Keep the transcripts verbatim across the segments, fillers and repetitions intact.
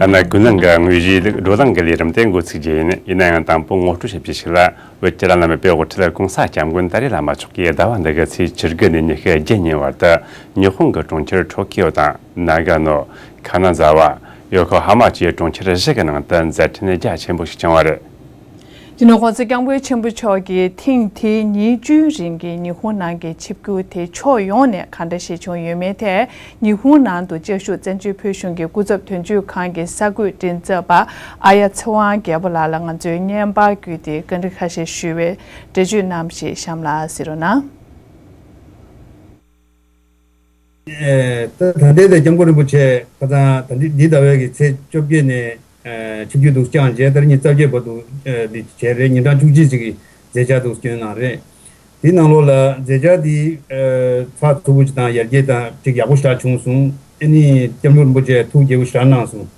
ཐ་ན་ཀུན་སློང་གི་དངོས་གཞིའི་བགྲོ་གླེང་གི་ལས་རིམ་དེ་འགོ་ཚུགས་རྒྱུ་ཡིན། ཡིན་ན་ཡང་དང་པོ་ངོ་སྤྲོད་བྱེད་པའི་ཞིག་ལ། བོད་ཀྱི་བླ་ན་མེད་པའི་དབུ་ཁྲིད་༸གོང་ས་༸སྐྱབས་མགོན་ཏཱ་ལའི་བླ་མ་མཆོག་གིས་ཟླ་བ་འདི་གི་ཚེས་བཅུ་དགུ་ནས་ཉི་ཤུ་བརྒྱད་ཉིན་བར་དུ་ཉི་ཧོང་གི་གྲོང་ཁྱེར་ཊོ་ཀིའོ་དང་། ནཱ་ག་ནོ། ཁ་ན་ཛ་བ། ཡོ་ཀོ་ཧ་མ་བཅས་གྲོང་ཁྱེར་བཞི་གི་ནང་དུ་མཛད་འཕྲིན་རྒྱ་ཆེན་པོ་ཞིག་བསྐྱངས་པ་རེད། དེ་ནས་༸གོང་ས་༸སྐྱབས་མགོན་ཆེན་པོ་མཆོག་གིས་ཐེངས་དེའི་ཉིན་བཅུའི་རིང་གི་ཉི་ཧོང་ནང་གི་ཆིབས་བསྒྱུར་དེ་ཕྱོགས་ཡོངས་ནས་ག་འདྲ་ཞིག་བྱུང་ཡོད་མེད་ཐད། ཉི་ཧོང་ནང་དུ་བཅའ་བཞུགས་བཙན་བྱོལ་བོད་གཞུང་གི་སྐུ་ཚབ་དོན་གཅོད་ཁང་གི་གསར་འགོད་མགྲིན་ཚབ་པ་ཨ་ཡ་ཚེ་དབང་རྒྱལ་པོ་ལགས་ལ་ང་ཚོས་བརྙན་པར་བརྒྱུད་དེ་བཀའ་འདྲི་ཁ་ཤས་ཞུས་པའི་འགྲེལ་བརྗོད་རྣམས་ཤིག་གཤམ་ལ་གཟིགས་རོགས་གནང་། ད་ད་ལྟའི་དེ་༸སྐྱབས་མགོན་རིན་པོ་ཆེ་ཁ་སང་ད་འདི་འདི་ཟླ་བའི་གི་ཚེས་བཅོ་བརྒྱད་ནས་ཆིབས་བསྒྱུར་དུ་བསྐྱངས་རྗེས་ད་རིང་ཉིན་རྩ་བརྒྱད་བར་དུ་འདི་བྱས་རེད། ཉིན་གྲངས་བཅུ་གཅིག་ཅིག་གི་མཛད་འཆར་དུ་བསྐྱོན་གནང་རེད། དེའི་ནང་ལོགས་ལ་མཛད་འཆར་འདི་ཚགས་ཚུད་པོ་ཅིག་དང་ཡར་རྒྱས་དང་ཅིག་ཡག་པོ་ཞེ་དྲག་བྱུང་སོང་། ཨ་ནི་༸སྐྱབས་མགོན་རིན་པོ་ཆེ་ཐུགས་དགྱེས་པོ་ཞེ་དྲག་གནང་སོང་།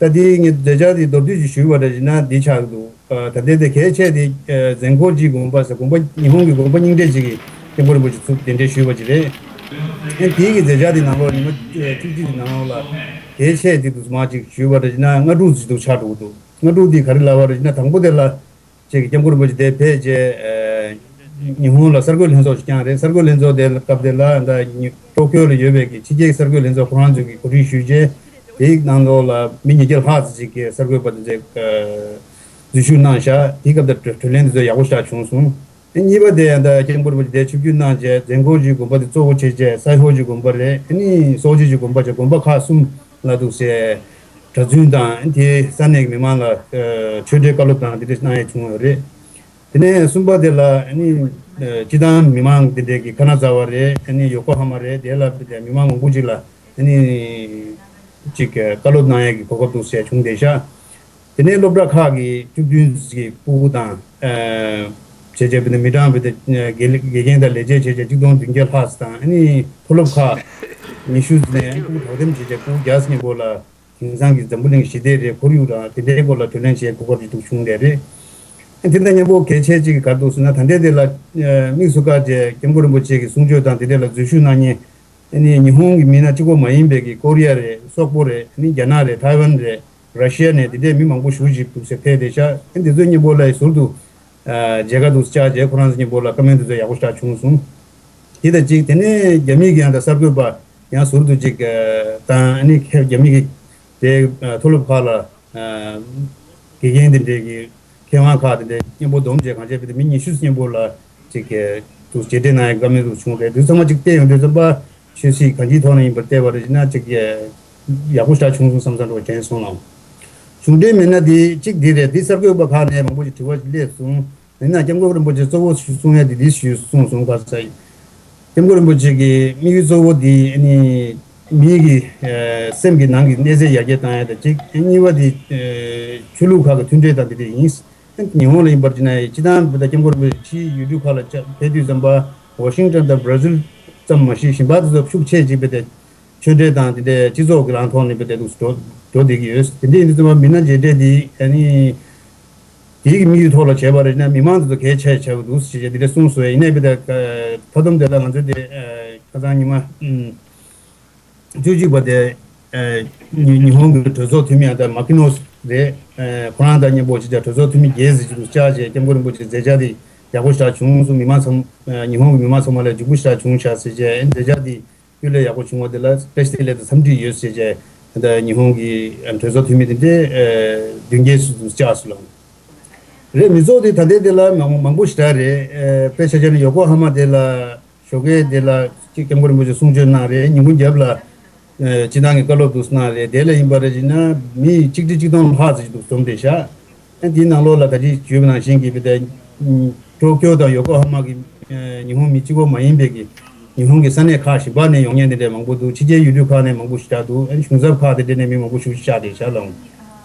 ད་དེ་ངས་མཛད་འཆར་དེ་མདོར་བསྡུས་ཤིག་ཞུས་པ་འདྲ་ཞིག་ན་འདི་ཆགས་འདུག་ད་ལྟའི་དེ་གལ་ཆེ་དེ་ཛན་ཁོ་ཇི་དགོན་པ་ཟེར་དགོན་པ་ཉི་ཧོང་གི་དགོན་པ་རྙིང་གྲས་ཅིག་གི་༸སྐྱབས་མགོན་རིན་པོ་ཆེ་ཚུར་གདན་འདྲེན་ཞུས་པ་ཅིག་རེད། ཨེ་དེའི་གི་མཛད་འཆར་དེ་ནང་ལོགས་ཉི་མ་བཅུ་གཅིག་གི་ནང་ལོགས་ལ་གལ་ཆེ་དེ་དུ་མ་ཅིག་ཞུས་པ་འདྲ་ཞིག་ན་སྔ་དྲོ་ཅིག་ཏུ་ཆགས་འགྲོ་གི་འདུག་སྔ་དྲོ་དེ་ག་རེ་ལབ་པ་འདྲ་ཞིག་ན་དང་པོ་དེ་ལ་ཅིག་༸སྐྱབས་མགོན་རིན་པོ་ཆེ་དེ་ཕེབས་རྗེས་ཉི་ཧོང་ལ་གསར་འགོད་ལྷན་ཚོགས་ཤིག་བསྐྱངས་རེད། གསར་འགོད་ལྷན་ཚོགས་དེ་སྐབས་དེ་ལ་ད་ཊོ་ཀིའོ་ལ་ཡོད་པའི་གི་ཕྱི་རྒྱལ་གྱི་གསར་འགོད་ལྷན་ཚོགས་ཁོ་རང་ཚོས་གི་གོ་སྒྲིག་ཞུས་རྗེས་དེའི་ནང་ལོགས་ལ་མི་ཉིས་བརྒྱ་ལྷག་ཙམ་ཅིག་གི་གསར་འགོད་པ་དེ་ཚོས་འཛུལ་ཞུགས་གནང་ཤག་དེའི་སྐབས་དེ་གྲོས་ལན་དེ་ཚོ་ཡག་པོ་ཞེ་དྲག་བྱུང་སོང་། གཉིས་པ་དེ་ཡང་ད་༸སྐྱབས་མགོན་རིན་པོ་ཆེ་དེ་ཆིབས་བསྒྱུར་གནང་རྗེས་ཛན་ཁོ་ཇི་དགོན་པ་དེ་གཙོ་བོ་བྱས་རྗེས་སའི་ཧོ་ཇི་དགོན་པ་རེད། ཨ་ནི་སོག་ཇི་ཇི་དགོན་པ་བྱས་དགོན་པ་ཁག་གསུམ་ལ་འདུག་སེ་གྲྭ་བཙུན་དང་དེའི་ས་གནས་ཀྱི་མི་མང་ལ་ཆོས་འབྲེལ་བཀའ་སློབ་དང་དེ་འདྲ་གནང་ཡས་བྱུང་ཡོད་རེད། དེ་ནས་གསུམ་པ་དེ་ལ་ཨ་ནི་སྤྱི་བཏང་མི་མང་དེ་འདྲས་ཀྱི་ཁ་ན་ཛ་བ་རེད། ཨ་ནི་ཡོ་ཀོ་ཧ་མ་རེད། དེ་ལ་མི་མང་མང་པོ་ཅིག་ལ་ཨ་ནི་ཅིག་བཀའ་སློབ་གནང་ཡས་ཀྱི་གོ་སྐབས་འདུག་སེ་བྱུང་བསྡད་ཤག་དེ་ནས་སློབ་གྲྭ་ཁག་གི་བཅུ་བདུན་ཞིག་ཕྲུ་གུ་དང་། བྱས་རྗེས་བི་ནི་མི་གྲངས་བི་དེ་དགེ་དགེ་རྒན་དང་ལས་བྱེད་བྱས་རྗེས་གཅིག་སྟོང་བདུན་བརྒྱ་ལྷག་ཙམ་དང་ཨ་ནི་མཐོ་སློབ་ཁག་ཉི་ཤུ་ནས་ཕྲུ་གུ་དོ་དམ་བྱས་རྗེས་ཕྲུ་གུ་བརྒྱ་ཙམ་པོ་ལ་དེང་སང་གི་འཛམ་བུ་གླིང་ཞི་བདེ་རེད། ཁོར་ཡུག་དང་དེ་འདྲའི་སྐོར་ལ་གྲོས་གླེང་བྱེད་གོ་སྐབས་ཅིག་འདུག་བྱུང་བསྡད་རེད། དེ་དང་མཉམ་པོ་གལ་ཆེ་གཅིག་ག་རེ་འདུག་ཟེར་ན་ད་ལྟའི་དེ་ལ་དམིགས་སུ་བཀར་རྗེས་སྐྱབས་མགོན་རིན་པོ་ཆེ་གི་གསུང་ཆོས་དང་དེ་འདྲ་ལ་འཛུལ་ཞུགས་གནང་མཁན་ཨ་ནི་ཉི་ཧོང་གི་མི་སྣ་གཅིག་པོ་མ་ཡིན་པའི་གི་ཀོ་རི་ཡ་རེད། སོག་པོ་རེད། ཨ་ནི་རྒྱ་ནག་རེད། ཐའེ་ཝན་རེད། ར་ཤི་ཡ་ནས་དེ་འདྲའི་མི་མང་པོ་ཞེ་ཅིག་འདུག་སེ་ཕེབས་བསྡད་ཤག་ཨ་འདི་ཚོའི་མཉམ་པོ་ལ་ཟུར་དུ་མཇལ་ཁ་འདུག་སེ་བཅར་རྗེས་ཁོ་རང་ཚོའི་མཉམ་པོ་ལ་བཀའ་མོལ་འདི་ཚོ་ཡག་པོ་ཞེ་དྲག་བྱུང་སོང་། དེ་དང་གཅིག་དེ་ནས་རྒྱ་མི་གི་ཡང་ད་གསར་འགོད་པ་ཡང་ཟུར་དུ་ཅིག་དང་ཨ་ནི་ཁྱེད་རྒྱ་མི་གི་དེ་མཐོ་སློབ་ཁག་ལ་དགེ་རྒན་དེ་འདྲའི་གི་མཁས་དབང་ཁག་དེ་འདྲའི་མཉམ་པོ་བསྡོམས་བྱས་གང་བྱས་པ་དེ་མི་ཉི་ཤུ་མཉམ་པོ་ལ་ཅིག་གི་དུ་རྗེས་དྲན་གནང་ཡའི་བཀའ་མོལ་དུ་བྱུང་རེད། དུས་ཚང་མ་ཅིག་བལྟས་ཡོང་དུས་ཙམ་པ་ཆོས་སྲིད་གང་ཅིའི་ཐོག་ནས་ཡིན་པར་བལྟས་པ་རེད་ན་ཅིག་གི་ཡག་པོ་ཞེ་དྲག་བྱུང་སོང་བསམ་བསམ་འགྲོ་དྲན་སོང་ལགས། གཞུང་འབྲེལ་མིན་ན་དེ་གཅིག་འདི་རེད། འདི་གསར་འགོད་པ་ཁག་ནས་མང་པོ་ཞིག་དྲི་བ་ཞིག་སླེབས་སོང་། ཡིན་ན་སྐྱབས་མགོན་རིན་པོ་ཆེ་གཙོ་བོ་གསུང་ཡ་དེ་འདི་ཞུས་གསུངས་སོང་ག་ས་ཡིན། སྐྱབས་མགོན་རིན་པོ་ཆེ་གི་དམིགས་ཡུལ་གཙོ་བོ་དེ་ནི་མི་གི་སེམས་ཀྱི་ནང་གི་གནས་ཚད་ཡར་རྒྱས་བཏང་ཡ་དང་གཅིག་གཉིས་པ་དེ་ཆོས་ལུགས་ཁག་གི་མཐུན་འབྲེལ་དང་དེ་འདྲ་ཡིན། ཉི་ཧོང་ལ་ཡིན་པར་བྱས་ན་སྤྱི་བཏང་བོད་དང་སྐྱབས་མགོན་རིན་པོ་ཆེ་ཕྱིའི་ཡུལ་གྲུ་ཁག་ལ་ཕེབས་དུས་ཙམ་པ་ཝ་ཤིང་ཊོན་དང་བྷར་ཛིལ་ཙམ་མ་ཞིག་གཞན་པ་དེ་ཚོ་ཤུགས་ཆེ་ཅིག་བེད་དེ་ཆོས་འབྲེལ་དང་དེ་འདྲའི་སྤྱི་ཚོགས་ཀྱི་ལངས་ཐོག་ནས་བེད་དེ་འདུག་འགྲོ་འགྲོ་བསྡད་ཀྱི་ཡོད། དེ་འདྲ་ཡིན་དུས་ཙམ་པ་མི་སྣ་མཇལ་འཕྲད་དེ་ཨ་ནི་དེའི་གི་དམིགས་ཡུལ་ཐོག་ལ་བྱས་པ་རེད་ན་མི་མང་དེ་ཚོ་གལ་ཆེ་ཆེ་བ་འདུག་ཞེས་དེ་འདྲ་གསུངས་སོང་། ཡིན་ནའི་བེད་དེ་མཐའ་སྡོམ་དེ་ལ་ང་ཚོ་དེ་ཁ་སང་ཉི་མ། བཅུ་གཅིག་པ་དེ། ཉི་ཉི་ཧོང་གི་གྲོས་ཚོགས་འཐུས་མི་ཡང་ད་མ་ཀི་ནོ་རེད། ཁོ་རང་དང་མཉམ་པོ་ཅིག་ཀྱང་གྲོས་ཚོགས་འཐུས་མི་བརྒྱད་ཟེར་གྱི་འདུག་བཅར་བྱས་སྐྱབས་མགོན་རིན་པོ་ཆེ་མཛད་འཆར་དེ་ཡག་པོ་ཞེ་དྲག་བྱུང་སོང་། མི་མང་ཚང་ཉི་ཧོང་གི་མི་མང་ཚང་མ་ལ་འཇུག་པོ་ཞེ་དྲག་བྱུང་ཤག་ཟེར་བྱས་མཛད་འཆར་དེ་སྤུས་ལེགས་ཡག་པོ་བྱུང་བ་དེ་ལ་བཀྲ་ཤིས་བདེ་ལེགས་དང་འཚམས་འདྲི་ཡོད་ཟེར་བྱས་ད་ཉི་ཧོང་གི་གྲོས་ཚོགས་འཐུས་མི་དེ་འདྲས་བདུན་བརྒྱད་ཙམ་བཅར་སོང་ལགས། རེད། མི་ཚོགས་དེ་ད་ལྟའི་དེ་ལ་མང་མང་པོ་ཞེ་དྲག་རེད། དཔེ་ཆ་བཞག་ན་ཡོ་ཀོ་ཧ་མ་དེ་ལ། ཞོགས་ཀས་དེ་ལ་སྐྱབས་མགོན་རིན་པོ་ཆེ་གསུང་ཆོས་གནང་རེད། ཉིན་གུང་རྒྱབ་ལ་སྤྱི་བཏང་གི་བཀའ་སློབ་འདུག་གནང་རེད། དེ་ལ་ཡིན་པ་རེད་ཅེ་ན་མི་ཆིག་ཁྲི་ཆིག་སྟོང་ལྷག་ཙམ་ཞིག་འདུག་འཛོམས་བསྡད་ཤག་ཨ་དེའི་ནང་ལོགས་ལ་ད་ཅི་བརྗོད་པ་ནང་བཞིན་གྱི་བི་དེ་ཊོ་ཀྱོ་དང་ཡོ་ཀོ་ཧ་མ་གི་ཉི་ཧོང་མི་གཅིག་པོ་མ་ཡིན་པའི་གི་ཉི་ཧོང་གི་ས་གནས་ཁག་གཞན་པ་ནས་ཡོང་མཁན་དེ་འདྲས་མང་པོ་འདུག་ཕྱི་རྒྱལ་ཡུལ་གྲུ་ཁག་ནས་མང་པོ་ཞིག་ཆགས་འདུག་ཨ་གཞུང་ཚབ་ཁག་དེ་འདྲས་ནས་མི་མང་པོ་ཞིག་ཆགས་བསྡད་ཤག་ལགས།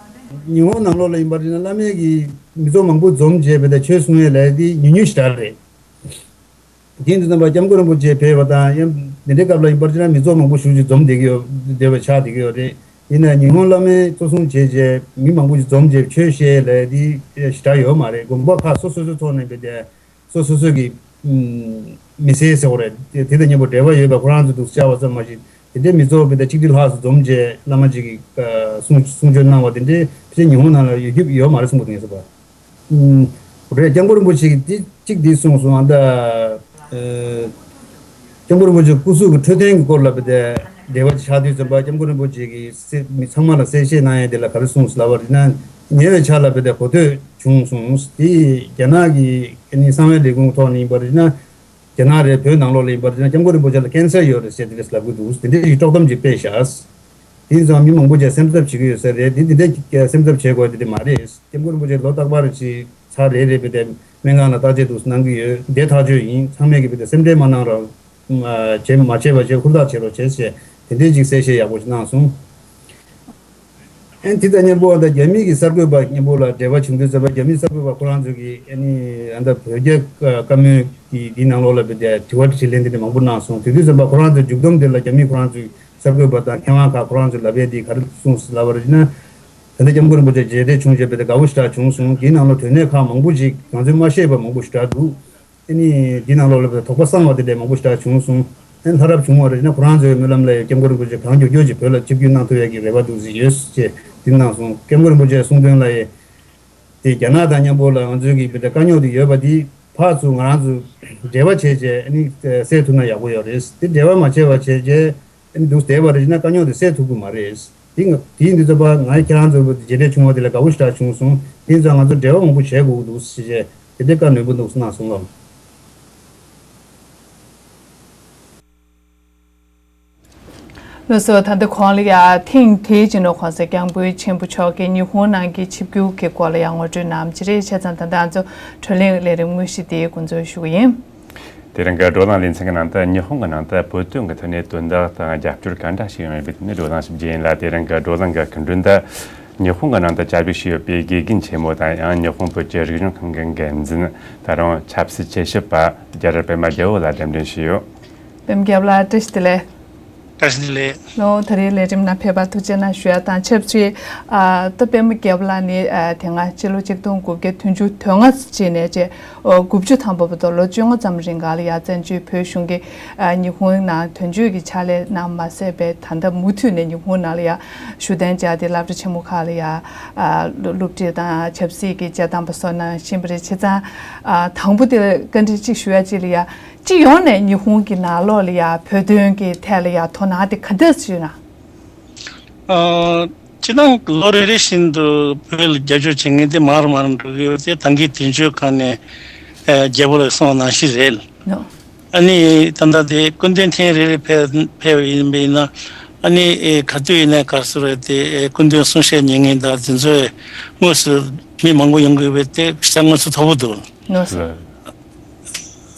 ཉི་ཧོང་ནང་ལོགས་ལ་ཡིན་པ་རེད་ན་བླ་མེད་ཀྱི་མི་ཚོགས་མང་པོ་འཛོམས་བྱས་བི་དེ་ཆོས་གསུང་ཡས་ལས་དེ་ཉུང་ཉུང་ཞིག་རེད། དེ་ཡིན་དུས་ཙམ་པ་སྐྱབས་མགོན་རིན་པོ་ཆེ་ཕེབས་པ་དང་ཡང་འདི་འདྲའི་སྐབས་ལ་ཡིན་པར་བྱས་ན་མི་ཚོགས་མང་པོ་ཞེ་ཅིག་འཛོམས་བསྡད་ཀྱི་ཡོད་བསྡད་པ་ཆགས་བསྡད་ཀྱི་ཡོད་རེད། ཡིན་ན་ཉི་ཧོང་བླ་མའི་གཙོ་བཟུང་བྱས་རྗེས་མི་མང་པོ་ཞིག་འཛོམས་རྗེས་ཆོས་བཤད་ལས་དེ་ཞེ་དྲག་ཡོད་མ་རེད། དགོན་པ་ཁག་སོ་སོ་སོའི་ཐོག་ནས་བྱས་ཏེ་སོ་སོ་སོ་གི་མི་སེར་ཟེར་བ་རེད། དེ་དང་མཉམ་པོ་འབྲེལ་བ་ཡོད་པ་ཁོ་རང་ཚོ་འདུག་བཅར་བ་ཙམ་མ་ཞིག་ དེ་འདྲའི་མི་ཚོགས་དཔེ་ད་ཆིག་ཁྲི་ལྷག་ཙམ་འཛོམས་བྱས་བླ་མ་ཅིག་གིས་གསུང་གསུང་ཆོས་གནང་བ་དེ་འདྲའི་ཕལ་ཆེར་ཉི་ཧོང་ནང་ལ་ཡོད་རྒྱུ་ཡོད་མ་རེད་གསུངས་པ་དེ་ངས་གསུངས་པ། ཨུམ། རེད། སྐྱབས་མགོན་རིན་པོ་ཆེ་གིས་འདི་གཅིག་འདི་གསུངས་སོང་། ཨ་ད། ཨ། སྐྱབས་མགོན་རིན་པོ་ཆེ་སྐུ་གཟུགས་ཀྱི་འཕྲོད་བསྟེན་གྱི་སྐོར་ལ་བུ་དེ་འབྲེལ་བ་ཆགས་དུས་ཙམ་པ་སྐྱབས་མགོན་རིན་པོ་ཆེ་གིས་སེ་མི་ཚང་མ་ལ་གསལ་བཤད་གནང་ཡས་དེ་ལ་ག་རེ་གསུངས་ལབ་པ་རེད་ན། ཉེ་བའི་ཆར་ལ་བུ་དེ་གོ་ཐོས་བྱུང་སོང་། དེ་རྒྱ་ནག་གི་ཨ་ནི་གསང་བའི་ལས་ཁུངས་ཐོག་ནས་ཡིན་པ་རེད་ན། རྒྱ་ནག་རེད། བོད་ནང་ལོགས་ལ་ཡིན་པ་རེད་ན་སྐྱབས་མགོན་རིན་པོ་ཆེ་ལ་ཀན་སར་ཡོད་རེད་ཟེར་དེ་འདྲས་ལབ་གི་འདུག་དེ་འདྲས་ཞིག་དཀྲོག་གཏམ་ཅིག་སྤེལ་ཤག་དེ་ཡིན་ཙང་མི་མང་པོ་ཅིག་སེམས་འཚབ་བྱེད་ཀྱི་ཡོད་ས་རེད། དེ་འདི་འདྲའི་སེམས་འཚབ་བྱེད་དགོས་དེ་འདྲ་མ་རེད། སྐྱབས་མགོན་རིན་པོ་ཆེ་ལོ་རྟག་པར་ཅིག་ཚར་རེ་རེ་བས་དེ་སྨན་ཁང་ལ་བརྟག་དཔྱད་འདུག་གནང་གི་ཡོད། བདེ་ཐག་ཆོད་ཡིན། ཚང་མས་ཀྱི་བས་དེ་སེམས་ཁྲལ་མ་གནང་རོགས། བྱེད་མ་བྱེད་པ་བྱེད་ཧུར་ཐག་བྱེད་རོགས་བྱེད་ཅེས་དེ་འདྲའི་ཅིག་གསལ་བཤད་ཡག་པོ་ཅིག་གནང་སོང་། ཨན་དེ་དང་མཉམ་པོ་ད་རྒྱ་མི་གི་གསར་འགོད་པ་མཉམ་པོ་ལ་འབྲེལ་བ་བྱུང་དུས་ཙམ་པ་རྒྱ་མི་གསར་འགོད་པ་ཁོ་རང་ཚོ་གིས་ཨ་ནི་ཨ་ད་བོད་རྒྱ་བཀའ་མོལ་གྱི་འདི་ནང་ལོགས་ལ་བས་དེ་དྲི་བ་དྲིས་ལན་དེ་འདྲ་མང་པོ་གནང་སོང་། དེ་དུས་ཙམ་པ་ཁོ་རང་ཚོའི་མཇུག་སྡོམ་དེ་ལ་རྒྱ་མི་ཁོ་རང་ཚོའི་གསར་འགོད་པ་དང་མཁས་དབང་ཁག་ཁོ་རང་ཚོས་ལབ་ཡས་འདི་ག་རེ་གསུངས་ལབ་པ་རེད་ན། ད་ལྟ་སྐྱབས་མགོན་རིན་པོ་ཆེ་མཇལ་འཕྲད་བྱུང་བྱས་པ་དེ་དགའ་པོ་ཞེ་དྲག་བྱུང་སོང་། དེའི་ནང་ལ་དོན་གནད་ཁག་མང་པོ་ཞིག་ང་ཚོས་མ་ཤེས་པ་མང་པོ་ཞེ་དྲག་འདུག་ཨ་ནི་དེའི་ནང་ལོགས་ལ་དོགས་པ་གསང་བ་དེ་འདྲ་མང་པོ་ཞེ་དྲག་བྱུང་སོང་། ཨ་ནི་ལྷ་རབ་བྱུང་བ་རེད་ན་ཁོ་རང་ཚོའི་སྨོན་ལམ་ལ་ཡང་སྐྱབས་མགོན་རིན་པོ་ཆེ་གང་མགྱོགས་མགྱོགས་ཀྱིས་བོད་ལ་ཆིབས་བསྒྱུར་གནང་ཐུབ་ཡས་ཀྱི་རེ་བ་འདུག་ཟེར་ཡོད་ཅེས་དེ་གནང་སོང་། སྐྱབས་མགོན་རིན་པོ་ཆེའི་གསུང་དོན་ལ་ཡང་དེ་རྒྱ་ནག་དང་མཉམ་པོ་ལ་ང་ཚོའི་གི་དེ་འདྲ་དཀའ་རྙོག་དེ་ཡོད་པ་དེ་ཕར་ཚུར་ང་རང་ཚོ་འབྲེལ་བ་བྱས་བྱས་ཨ་ནི་སེལ་ཐུབ་ན་ཡག་པོ་ཡོད་རེད། དེ་འབྲེལ་བ་མ་བྱས་པ་བྱས་བྱས། ཨ་ནི་འདུག་བསྡད་པ་རེད་ན་དཀའ་རྙོག་དེ་སེལ་ཐུབ་ཀྱི་མ་རེད། དེ་ང་དེ་ཡིན་དུས་ཙམ་པ་ང་ཁྱེད་རང་ཚོ་མཇལ་འཕྲད་བྱུང་བ་དེ་ལ་དགའ་པོ་ཞེ་དྲག་བྱུང་སོང་། དེ་ཡིན་ཙང་ང་ཚོ་འབྲེལ་བ་མང་པོ་བྱེད་དགོས་ཀྱི་འདུག་ཟེར་བྱས་དེ་འདྲའི་བཀའ་ནན་པོ་འདུག་གནང་སོང་ལགས། ལགས་སོ། ད་ལྟ་གོང་ལ་ཡ་ཐེངས་དེའི་སྤྱི་ནོར་༸གོང་ས་༸སྐྱབས་མགོན་ཆེན་པོ་མཆོག་གིས་ཉི་ཧོང་ནང་གི་ཆིབས་བསྒྱུར་གྱི་སྐོར་ལ་ཡང་ངོ་སྤྲོད་གནང་བ་ཅིག་རེད། བྱས་ཙང་ད་ལྟ་ང་ཚོ་བགྲོ་གླེང་ལས་རིམ་དངོས་གཞི་དེ་འགོ་འཛུགས་ཞུ་གི་ཡིན། དེ་རིང་གི་བགྲོ་གླེང་ལེ་ཚན་གྱི་ནང་དུ་ཉི་ཧོང་གི་ནང་དུ་བོད་དོན་གྱི་ཐོག་ནས་དོན་དག་དང་རྒྱབ་སྐྱོར་ག་འདྲ་ཞིག་ཡོང་ཡོད་པའི་ཐོག་ནས་བགྲོ་གླེང་ཞིག་བྱེད་ཡིན་ལ། དེ་རིང་གི་བགྲོ་གླེང་གི་སྐུ་མགྲོན་དུ་ཉི་ཧོང་གི་ནང་དུ་བཅར་འཕྲིན་ཞུས་ཡོད་པའི་དགེ་རྒན་ཆེན་མོ་དང་ཡང་ཉི་ཧོང་བོད་ཀྱི་རིག་གཞུང་ཁང་གི་འགན་འཛིན་ད་རུང་ཆབ་སྲིད་དཔྱད་ཞིབ་པ་རྒྱ་རི་པད་མ་རྒྱལ་པོ་ལགས་འགྲན་བསྡུར་ཞུས་ཡོད། པད་མ་རྒྱལ་པོ་ལགས་བཀྲ་ཤིས་བདེ་ལེགས། བཀྲ་ཤིས་བདེ་ལེགས། ལོ། ད་རེས་ལས་རིམ་ནང་ཕེབས་པར་ཐུགས་རྗེ་གནང་ཞུ་ཡ་དང་ཆབས་ཅིག་ཨ་ད་པད་མ་རྒྱལ་པོ་ལགས་ནི་ཨ་དེ་སྔ་ཕྱི་ལོ་ཆིག་སྟོང་དགུ་བརྒྱ་བདུན་ཅུ་དོན་ལྔ་ཅིག་ནས་བཅས་ཨོ་དགུ་བཅུ་ཐམ་པ་བར་དུ་ལོ་བཅོ་ལྔ་ཙམ་རིང་ག་ལ་ཡ་བཙན་བྱོལ་བོད་གཞུང་གི་ཨ་ཉི་ཧོང་ནང་དོན་གཅོད་ཀྱི་ཕྱག་ལས་གནང་མ་ཟད་པའི་ད་ལྟ་མུ་མཐུད་ནས་ཉི་ཧོང་ནང་ལ་ཡ་བཞུགས་གདན་འཇགས་ཏེ་སློབ་གྲྭ་ཆེན་མོ་ཁག་ལ་ཡ་ཨ་སློབ་ཁྲིད་དང་ཆབ་སྲིད་ཀྱི་དཔྱད་གཏམ་པ་སོགས་གནང་བཞིན་པ་རེད། བྱས་ཙང་ཨ་དང་པོ་དེ་བཀའ་འདྲི་གཅིག་ཞུ་ཡ་གཅིག་ལ་ཡ། སྤྱི་ཡོངས་ནས་ཉི་ཧོང་གི་ནང་ལོགས་ལ་ཡ་བོད་དོན་གྱི་ཐད་ལ་ཡ་དོ་སྣང་དེ་ག་འདྲ་ཞིག་ཡོད་ན། ཨ། སྤྱིར་བཏང་ལོ་རེ་རེ་བཞིན་དུ་བོད་ལ་རྒྱབ་སྐྱོར་བྱེད་མཁན་དེ་མང་རུ་མང་རུ་འགྲོ་གི་ཡོད་དེ་ད་གིན་དོན་གཅོད་ཁང་ནས་ཨ་རྒྱལ་པོ་ལགས་གསུངས་པ་ནང་བཞིན་རེད། ནོ། ཨ་ནི་ད་ལྟ་དེ་སྐུ་མདུན་ཐེངས་རེ་རེ་ཕེབས་ཕེབས་ཡིན་པ་ཡིན་ན་ཨ་ནི་ཨེ་ག་དུས་ཡིན་ནའི་ག་ཚོད་རེད་དེ་ཨེ་སྐུ་མདུན་གསུང་བཤད་ཉན་མཁན་དང་དེ་ཚོས་དངོས་སུ་མི་མང་པོ་ཡོང་གི་ཡོད་པས་དེ་ཤ་དངོས་སུ་ཐོབ་པོ་འདུག་ནོ་སོ།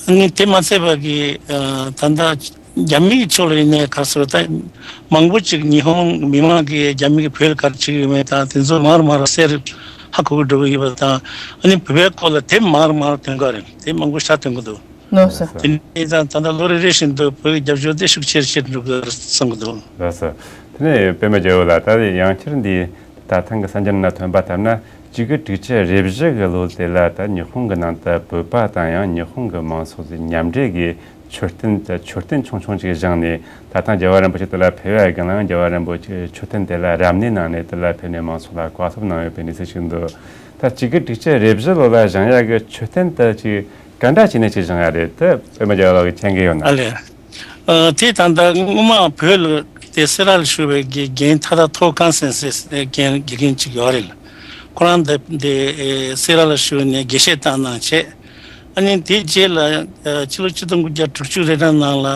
ཨ་ནི་དེ་མ་ཚད་པ་གི་ཨ་ད་ལྟ་རྒྱ་མི་གི་ཕྱོགས་ལ་ཡིན་ནའི་ག་ཚོད་ད་མང་པོ་ཅིག་ཉི་ཧོང་མི་མང་གིས་རྒྱ་མི་གི་བོད་ལ་ག་རེ་བྱེད་ཀྱི་ཡོད་མེད་དང་དེ་ཚོ་མར་མར་གསལ་ཧ་གོ་གི་འགྲོ་གི་ཡོད་པ་དང་ཨ་ནི་བོད་པའི་སྐོར་ལ་དེབ་མར་མར་ཐོན་གི་རེད། དེབ་མང་པོ་ཞིག་ཐོན་གི་འདུག་ནོ་སོ། དེ་ནས་ད་ད་ལྟ་ལོ་རེ་རེ་བཞིན་དུ་བོད་ཀྱི་རྒྱབ་སྐྱོར་དེ་ཤུགས་ཆེར་ཆེར་འགྲོ་གི་རེད་བསམ་གི་འདུག་ལགས་སོ། དེ་ནས་པད་མ་རྒྱལ་པོ་ལགས་ད་ཡང་བསྐྱར་འདི་ད་ཐེངས་ཀྱི་གསར་འགྱུར་ནང་ཐོན་པ་ལྟར་ན་གཅིག་དགུ་དྲུག་ཅུ་རེ་བཞི་གི་ལོ་དེ་ལ་ད་ཉི་ཧོང་གི་ནང་དུ་བོད་པ་དང་ཡང་ཉི་ཧོང་གི་མང་ཚོགས་ཀྱི་མཉམ་འབྲེལ་གྱི་མཆོད་རྟེན་དེ་མཆོད་རྟེན་ཆུང་ཆུང་ཅིག་བཞེངས་ནས་ད་ཐེངས་རྒྱལ་བ་རིན་པོ་ཆེ་དེ་ལ་ཕེབས་ཡ་གི་ལ་ཡང་རྒྱལ་བ་རིན་པོ་ཆེ་མཆོད་རྟེན་དེ་ལ་རབ་གནས་གནང་ནས་དེ་ལ་ཕེབས་ནས་མང་ཚོགས་ལ་བཀའ་སློབ་གནང་ཡོད་པའི་གནས་ཚུལ་ཞིག་འདུག་ད་གཅིག་དགུ་དྲུག་ཅུ་རེ་བཞི་ལོ་ལ་བཞེངས་ཡ་གི་མཆོད་རྟེན་དེ་ཅིག་ག་འདྲ་བྱས་ནས་ཅིག་བཞེངས་ཡ་རེད་དེ་པད་མ་རྒྱལ་པོ་ལགས་ཀྱིས་མཁྱེན་གྱི་ཡོད་ན། ཨ་ལས། ཨ་དེ་ད་ལྟ་སྔོན་མ་བོད་ལ་དེ་སེ་ར་ལ་བཞུགས་པའི་དགེ་རྒན་ཐ་ཐ་ཐོ་ཁང་སེན་སེ་ཟེར་མཁན་དགེ་རྒན་ཅིག་ཡོད་རེད། ཁོ་རང་དེ་དེ་ཨེ་སེ་ར་ལ་བཞུགས་ནས་དགེ་བཤེས་བཏང་གནང་བྱས། ཨ་ནི་དེ་རྗེས་ལ་ཨ་ཕྱི་ལོ་ཆིག་སྟོང་དགུ་བརྒྱ་དྲུག་ཅུ་རེ་གྲངས་ནང་ལ་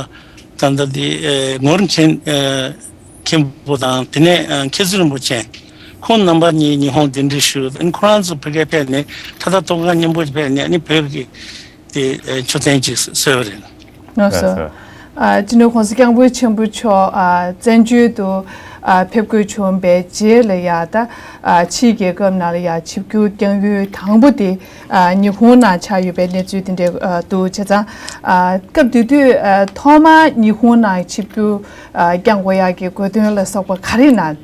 ད་ལྟ་དེ་ཨེ་ངོར་མཁན་ཨེ་མཁན་པོ་དང་དེ་ནས་ཨ་མཁས་བཙུན་རིན་པོ་ཆེ་ཁོང་རྣམ་པ་གཉིས་ཉི་ཧོང་གདན་འདྲེན་ཞུས། ཨ་ནི་ཁོ་རང་ཚོ་ཕ་གིར་ཕེབས་ནས་ཐ་ཐ་ཐོ་ཁང་མཉམ་པོ་ཕེབས་ནས་ཨ་ནི་བོད་ཀྱི་དེ་ཨེ་མཆོད་རྟེན་ཅིག་བཟོས་པ་རེད། ལགས་སོ། ལགས་སོ། ཨ་སྤྱི་ནོར་༸གོང་ས་༸སྐྱབས་མགོན་ཆེན་པོ་མཆོག་ཨ་བཙན་བྱོལ་དུ་ཨ་ཕེབས་དགོས་བྱུང་བའི་རྗེས་ལ་ཡ་ད་ཨ་ཕྱིའི་རྒྱལ་ཁབ་ནང་ལ་ཡ་ཆིབས་བསྒྱུར་བསྐྱངས་ཡུལ་དང་པོ་དེ་ཨ་ཉི་ཧོང་ནང་ཆགས་ཡོད་པའི་གནས་ཚུལ་དེ་འདྲ་ཨ་འདུག་བྱས་ཙང་ཨ་སྐབས་དེ་དུས་ཨ་ཐོག་མར་ཉི་ཧོང་ནང་ཆིབས་བསྒྱུར་ཨ་བསྐྱངས་དགོས་ཡ་གི་དགོས་དོན་ལ་སོགས་པ་ག་རེ་ཡིན་ན།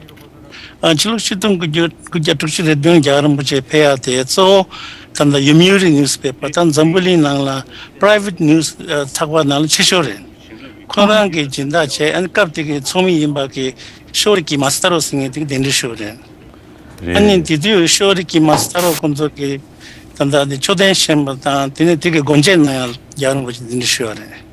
ཨ་ཕྱི་ལོ་ཆིག་སྟོང་དགུ་བརྒྱ་དྲུག་ཅུ་རེ་བདུན་རྒྱལ་བ་རིན་པོ་ཆེ་ཕེབས་ཡ་དེ་གཙོ་བོ་ད་ལྟ་ཡོམ་ཡུ་རི་ནིའུ་སི་པེ་པར་ད་འཛམ་བུ་གླིང་ནང་ལ་པ་རའི་ཝེ་ཊི་ནིའུ་སི་ཚགས་པར་ནང་ལ་ཆེ་ཤོས་རེད། ཁོ་རང་གི་སྦྱིན་བདག་བྱས། ཨ་ནི་སྐབས་དེ་གི་ཚོགས་མི་ཡིན་པ་གི་ཤོ་རི་ཀི་མ་ས་རོ་ཟེར་མཁན་དེ་གདན་འདྲེན་ཞུས་པ་རེད། ཨ་ནི་དེ་དུས་ཤོ་རི་ཀི་མ་ས་རོ་ཁོང་ཚོ་གི་ད་ལྟ་དེ་མཆོད་རྟེན་བཞེངས་པ་དང་། དེ་ནས་དེ་གི་སྒོ་འབྱེད་གནང་ཡག་རྒྱལ་བ་རིན་པོ་ཆེ་གདན་འདྲེན་ཞུས་པ་རེད།